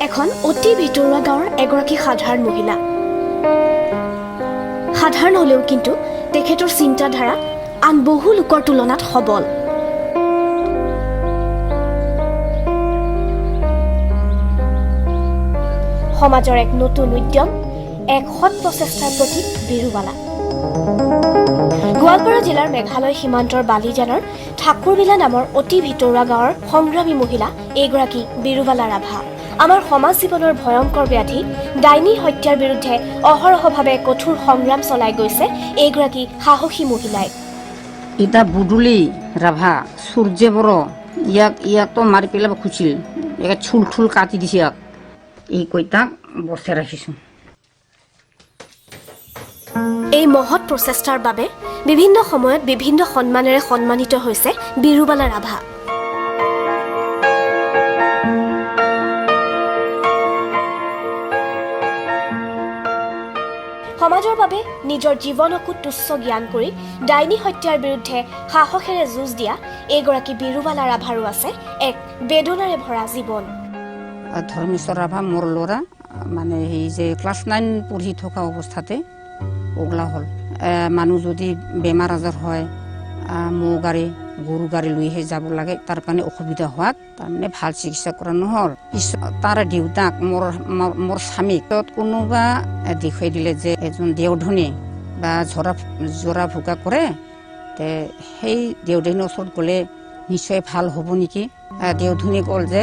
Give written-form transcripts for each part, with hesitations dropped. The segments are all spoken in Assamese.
এখন অতি ভিতৰুৱা গাঁৱৰ এগৰাকী সাধাৰণ মহিলা। সাধাৰণ হ'লেও কিন্তু তেখেতৰ চিন্তাধাৰা আন বহু লোকৰ তুলনাত সবল। সমাজৰ এক নতুন উদ্যম, এক সৎ প্ৰচেষ্টাৰ প্ৰতীক বীৰুবালা। গোৱালপাৰা জিলাৰ মেঘালয় সীমান্তৰ বালিজানৰ ঠাকুৰবিলা নামৰ অতি ভিতৰুৱা গাঁৱৰ সংগ্ৰামী মহিলা এইগৰাকী বীৰুবালা ৰাভা। আমাৰ সমাজ জীৱনৰ ভয়ংকৰ ব্যাধি ডাইনী হত্যাৰ বিৰুদ্ধে অহৰহভাৱে কঠোৰ সংগ্ৰাম চলাই গৈছে এইগৰাকী সাহসী মহিলাই। এতিয়া বুদুলি ৰাভা, সূৰ্য বড়ো, ইয়াকতো মাৰি পেলাব খুজিছিল। ইয়াক চুল থুল কাটি দিছে। ইয়াক এই কৈতাক বচাই ৰাখিছোঁ। এই মহৎ প্ৰচেষ্টাৰ বাবে বিভিন্ন সময়ত বিভিন্ন সন্মানেৰে সন্মানিত হৈছে বীৰুবালা ৰাভা। সমাজৰ বাবে নিজৰ জীৱনকো তুচ্ছ জ্ঞান কৰি ডাইনী হত্যাৰ বিৰুদ্ধে সাহসেৰে যুঁজ দিয়া এইগৰাকী বীৰুবালা ৰাভাৰো আছে এক বেদনাৰে ভৰা জীৱন। ধৰ্মেশ্বৰ ৰাভা, মোৰ ল'ৰা, মানে সেই যে ক্লাছ 9 পঢ়ি থকা অৱস্থাতে পগলা হ'ল। মানুহ যদি বেমাৰ আজাৰ হয়, ম'হ গাড়ী, গৰু গাড়ী লৈহে যাব লাগে। তাৰ কাৰণে অসুবিধা হোৱাত তাৰমানে ভাল চিকিৎসা কৰা নহ'ল। পিছত তাৰ দেউতাক, মোৰ স্বামীক কোনোবা দেখুৱাই দিলে যে এজন দেওধনী বা জৰা ফুকা কৰে, তে সেই দেওধনীৰ ওচৰত গ'লে নিশ্চয় ভাল হ'ব নেকি। দেওধনী ক'ল যে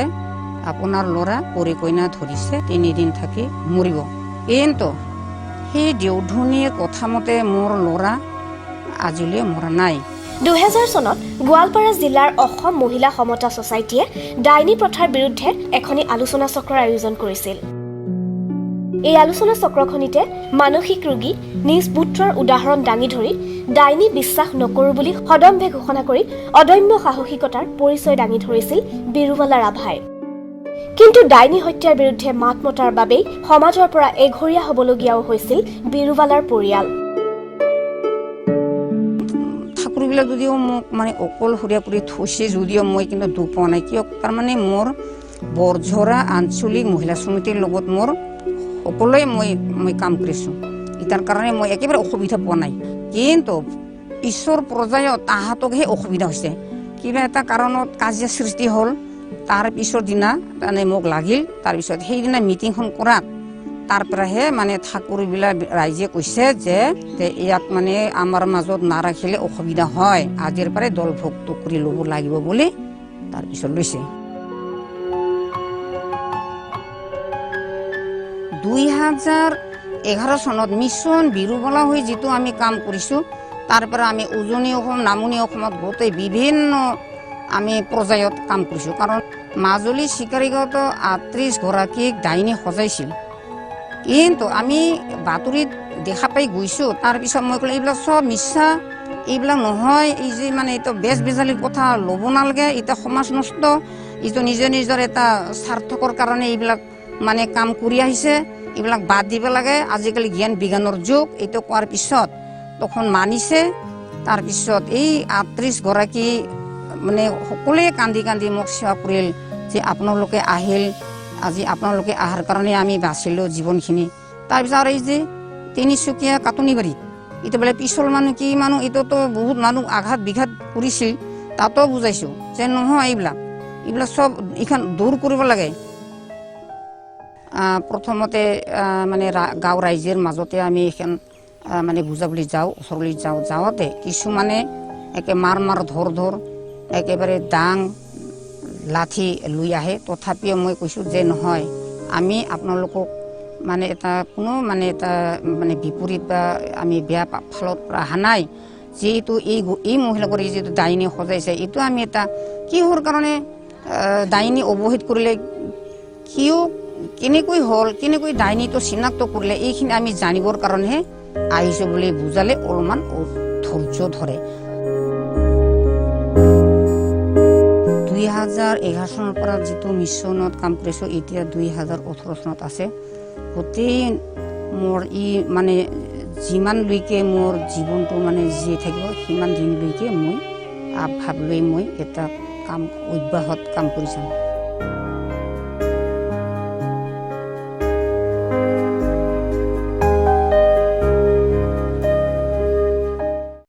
আপোনাৰ ল'ৰা পৰি কইনা ধৰিছে, 3 দিন থাকি মৰিব। কিন্তু সেই দেওধনীৰ কথামতে মোৰ ল'ৰা আজিলৈ মৰা নাই। 2000 চনত গোৱালপাৰা জিলাৰ অসম মহিলা সমতা ছচাইটিয়ে ডাইনী প্ৰথাৰ বিৰুদ্ধে এখনি আলোচনা চক্ৰৰ আয়োজন কৰিছিল। এই আলোচনা চক্ৰখনিতে মানসিক ৰোগী নিজ পুত্ৰৰ উদাহৰণ দাঙি ধৰি ডাইনী বিশ্বাস নকৰো বুলি সদম্ভে ঘোষণা কৰি অদম্য সাহসিকতাৰ পৰিচয় দাঙি ধৰিছিল বীৰুবালা ৰাভাই। কিন্তু ডাইনী হত্যাৰ বিৰুদ্ধে মাত মতাৰ বাবেই সমাজৰ পৰা এঘৰীয়া হ'বলগীয়াও হৈছিল বীৰুবালাৰ পৰিয়াল। ঠাকুৰবিলাক যদিও মোক মানে অকলশৰীয়া কৰি থৈছে যদিও মই কিন্তু দুখ পোৱা নাই। কিয়? তাৰমানে মোৰ বৰঝৰা আঞ্চলিক মহিলা সমিতিৰ লগত মোৰ সকলোৱে মই কাম কৰিছোঁ। ইয়াৰ কাৰণে মই একেবাৰে অসুবিধা পোৱা নাই। কিন্তু পিছৰ পৰ্যায়ত তাহাঁতকহে অসুবিধা হৈছে। কিবা এটা কাৰণত কাজিয়া সৃষ্টি হ'ল। তাৰ পিছৰ দিনা তাৰমানে মোক লাগিল। তাৰপিছত সেইদিনা মিটিংখন কৰাত তাৰ পৰাহে মানে ঠাকুৰবিলাক ৰাইজে কৈছে যে ইয়াক মানে আমাৰ মাজত নাৰাখিলে অসুবিধা হয়, আজিৰ পৰাই দলভুক্ত কৰি ল'ব লাগিব বুলি তাৰপিছত লৈছে। 2011 চনত মিছন বিৰুবলা হৈ যিটো আমি কাম কৰিছোঁ, তাৰ পৰা আমি উজনি অসম, নামনি অসমত গোটেই বিভিন্ন আমি পৰ্যায়ত কাম কৰিছোঁ। কাৰণ মাজুলী চিকাৰীগাঁৱতো 38 গৰাকীক ডাইনী সজাইছিল। কিন্তু আমি বাতৰিত দেখা পাই গৈছোঁ। তাৰপিছত মই ক'লো, এইবিলাক চব মিছা, এইবিলাক নহয়। এই যে মানে এইটো বেজ বেজালিৰ কথা ল'ব নালাগে। এতিয়া সমাজ নষ্ট, এইটো নিজৰ নিজৰ এটা স্বাৰ্থকৰ কাৰণে এইবিলাক মানে কাম কৰি আহিছে। এইবিলাক বাদ দিব লাগে, আজিকালি জ্ঞান বিজ্ঞানৰ যুগ। এইটো কোৱাৰ পিছত তখন মানিছে। তাৰপিছত এই 38 গৰাকী মানে সকলোৱে কান্দি কান্দি মোক সেৱা কৰিল যে আপোনালোকে আহিল, আজি আপোনালোকে অহাৰ কাৰণে আমি বাচিলোঁ জীৱনখিনি। তাৰপিছত আৰু এই যে তিনিচুকীয়া কাটনিবাৰীত এইটো বোলে পিছল মানুহ কি মানুহ, এইটোতো বহুত মানুহ আঘাত বিঘাত কৰিছিল। তাতো বুজাইছোঁ যে নহয়, এইবিলাক চব এইখন দূৰ কৰিব লাগে। প্ৰথমতে মানে গাঁও ৰাইজৰ মাজতে আমি এইখন মানে বুজাবলৈ যাওঁ, ওচৰলৈ যাওঁ। যাওঁতে কিছুমানে একে মাৰ মাৰ ধৰ ধৰ একেবাৰে দাং লাঠি লৈ আহে। তথাপিও মই কৈছোঁ যে নহয়, আমি আপোনালোকক মানে এটা কোনো মানে এটা মানে বিপৰীত বা আমি বেয়া ফালৰ পৰা অহা নাই। যিহেতু এই মহিলাগৰাকী যিটো ডাইনী সজাইছে, এইটো আমি এটা কিহৰ কাৰণে ডাইনী অৱহিত কৰিলে, কিয়, কেনেকৈ হ'ল, কেনেকৈ ডাইনীটো চিনাক্ত কৰিলে, এইখিনি আমি জানিবৰ কাৰণেহে আহিছোঁ বুলি বুজালে অলপমান ধৈৰ্য ধৰে। 2011 চনৰ পৰা যিটো মিছনত কাম কৰিছোঁ, এতিয়া 2018 চনত আছে। গোটেই মোৰ ই মানে যিমানলৈকে মোৰ জীৱনটো মানে জীয়াই থাকিব, সিমান দিনলৈকে মই ভাৱ লৈ মই এটা কাম অব্যাহত কাম কৰি যাম।